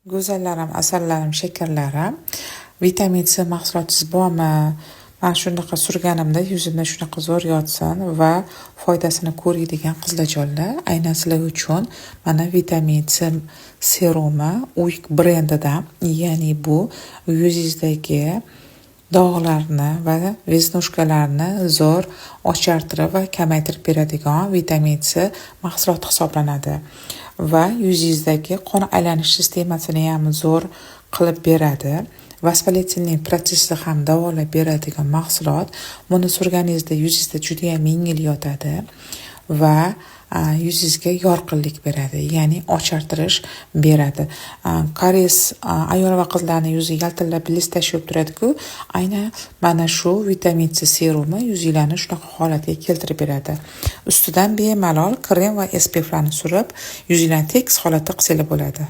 Go'zallarim, asallarim, shakarlarim, vitamin C mahsulotingiz bormi? Man shunaqa surganimda yuzimda shunaqa zo'r yotsin va foydasini ko'ring degan qizlarjonlar, aynan sizlar uchun mana vitamin C serumi Uyk brendidan, ya'ni bu yuzingizdagi dog'larni va веснушка larni zo'r ochartirib va kamaytirib beradigan vitamin C mahsuloti hisoblanadi va yuzingizdagi qon aylanish sistemasini ham zo'r qilib beradi. Воспалительный protsessni ham davolab beradigan mahsulot. Buni surganingizda yuzingizda judayam yengil yotadi va yuzingizga yorqinlik beradi, ya'ni ochartirish beradi. Koreys ayol va qizlarni yuzi yaltillab, блестящий bo'lib turadi-ku, aynan mana shu vitamin C serumi yuzinglarni shunaqa holatga keltirib beradi. Ustidan bemalol krem va SPFlarni surib, yuzinglarni tekis holatda qilsanglar bo'ladi.